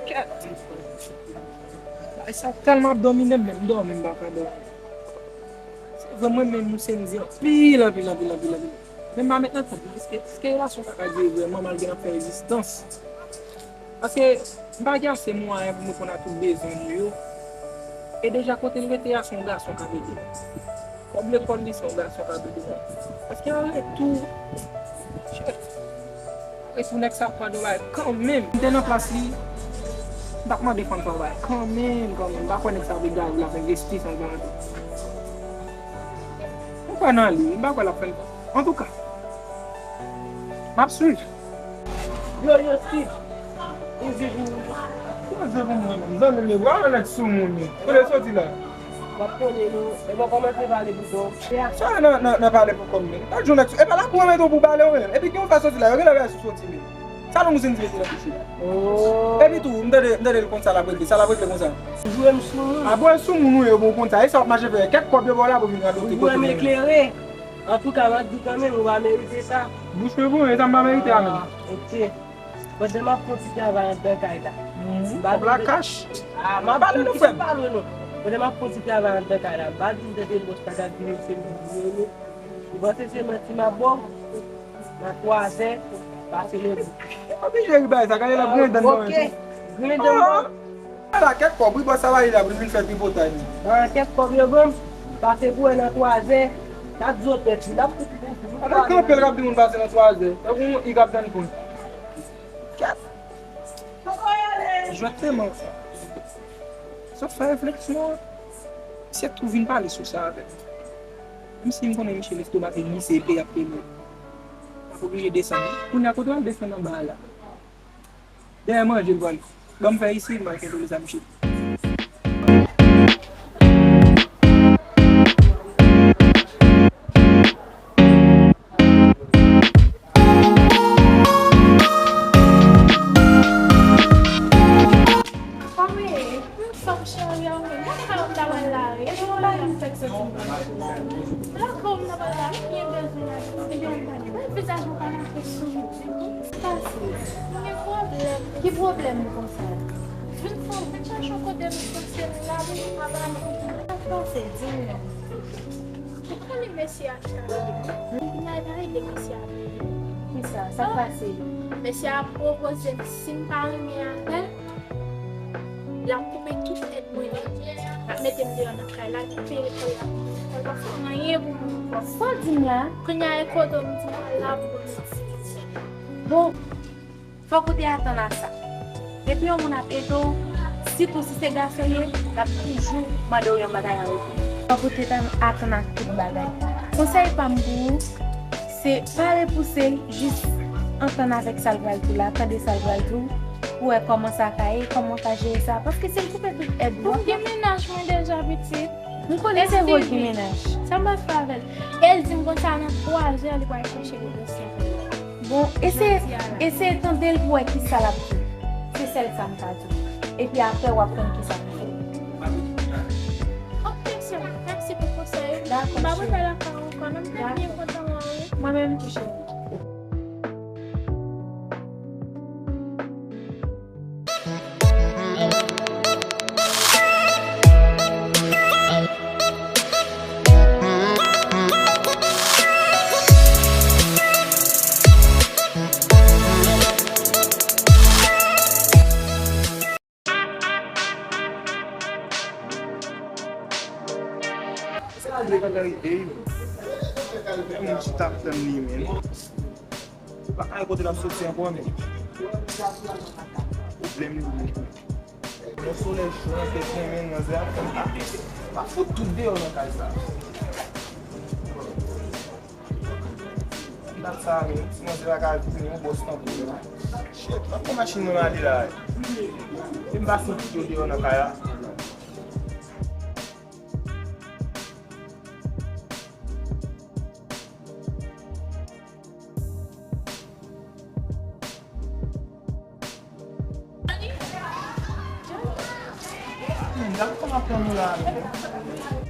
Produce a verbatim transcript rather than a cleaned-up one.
Kèt! Bagay sa tèlman ap domine m, menm dòmi m pa ka dòmi. Se vre, mwen menm, ou se m di anpil, anpil, anpil, anpil, anpil. Men m pa met nan tèt mwen, èske, èske relasyon sa ka dire vrèman malgre n ap fè rezistans? Paske m pa gen ase mwayen pou m reponn a tout bezwen nou yo. E deja kote l rete a, se yon gason k ap ede l. Kòb lekòl li, se yon gason k ap ede l. Èske an retou, chèf, an retou nèg sa ap fè yon bagay kanmenm? M te nan plas li, m t ap mande fanm sa yon bagay kanmenm, kanmenm. M pa kwè nèg sa ap egare l ap envesti san garanti. M kwè nan li, m pa kwè l ap fè l. Antouka, m ap swiv. Yo, yo, Steve. Ou di pou mwen. Ou di pou mwen, zanmi m, ou pa wè nèg sou moun yo. Kote l soti la? W ap konnen nou. E bon, kòmanse pale pou kò w. Sa nan, nan, nan pale pou kò m, men. Gad jan nèg sou. E pa lakou w mete w pou pale w menm. Epi gen yon fwa soti la, yo genlè wè sou soti menm. Sa nou mouzen di mete nan bouch li. Oh. Epi tou, m tande, m tande l konn sa l ap regle. Sa l ap regle konsa. Ou jwe m sou moun. A bon, e sou moun ou ye, bon, konn sa. E sa w ap mache fè? Kèk kòb yo ba w la pou vin rale w ki kote w ye. Ou jwe m eklere. Antouka, m ap di kanmenm, ou pa merite sa. Bouch mwen pou mwen, e sa m pa merite a menm. Ah, ok. Pandan m ap fè yon ti travay anndan kay la. Mhm. M pa vin la kach. Ah, m ap pale non, frè m. Pale non. Pandan m ap fè yon ti travay anndan kay la, m pa vin tande bòs la k ap vini se m ki vini. Ou panse se manti m ap ba w? Nan twazè, pase lodi. Oblije ri bagay sa, gade l ap griyen dan nan men tou. Griyen dan nan. Ala kèk kòb, wi, bòs sa va li la pou l vin fè tripotay li. Ah, kèk kòb yo ban m, pase pou wè nan twazè, n ap zo tèt li, n ap fout li. Ala kanpe l k ap di moun pase nan twazè. Tankou yon i k ap tann pou l. Kèt. Egzakteman. Sot fè refleksyon an. Misye tou vin pale sou sa avè m. Menm si m konnen Michel estomak li glise epe y ap peye. M ap oblije desann. Kounye a kote w al desann anba a la? Dèyè manje l pral. Ban m fè isi, m al kontwole sa Michel. Kòman ye? Anfòm cheri, anfòm. Gade kòman m ta pral la wi. Epi yon bagay m fèk soti m pral la. Lakòm nan pral la, m byen bezwen la. Epi yon bagay. Gade vizaj mwen pa mache souri ditou. Sa pase? M gen pwoblèm. Ki pwoblèm ou konsa? Vin fè, vin chache yon kote nou panse m la, vin pa pale. Sa pase? Di m non. Ou konnen mesye a chale. Kounye a, li pa rele mesye a vini. Kisa? Sa k pase? Mesye a pwopoze m si m pa renmen avè l, l ap koupe tout tèt mwen yo. L ap mete m deyò nan kay la, li peye kòb la pou mwen. L pa fè anyen pou mwen ankò. Sa w di m la? Kounye a, e kote w m di m al la pou mwen. Bon. Fòk ou te atann a sa. Depi yon moun ap ede w, sitou si se gason l ye, l ap toujou mande w yon bagay an retou. Fòk ou te tann, atann ak tout bagay. Konsèy pa m pou ou, se pa repouse l, jis antann avèk sa l pral di w la, tande sa l pral di w, pou wè kòman sa ka ye, kòman w ka jere sa. Paske si l koupe tout èd ou a. Bon, gen mennaj mwen deja, pitit. M konnen se vre w gen mennaj. Sa m pral fè avè l? E l di m konsa nan twazè li pral chèche relasyon. Bon, eseye, eseye tande l pou wè kisa l ap di. Se sèl sa m ka di w. Epi apre w ap konn kisa pou fè. Ok, sè, mèsi pou konsèy ou. Dakò, cheri. M ap revè lakay ou ankò, men m te byen kontan wè w wi. Mwen menm tou, cheri. Sa vle pa ka rive. Fè moun chita ap tann li menm. Ou pa ka wè kote l ap soti ankò, men pwoblèm li menm. Yon solèy cho nan tèt mwen, men manzè ap fè m pa, pa fout tout deyò nan kay sa. Dat sa, men ti manzè pa ka vini, yon bòs tankou yo. Shit, ann pran machin nou ale la. E m pa fout tout yo deyò nan kay la. Men, gad kòman ap pran nou la, men.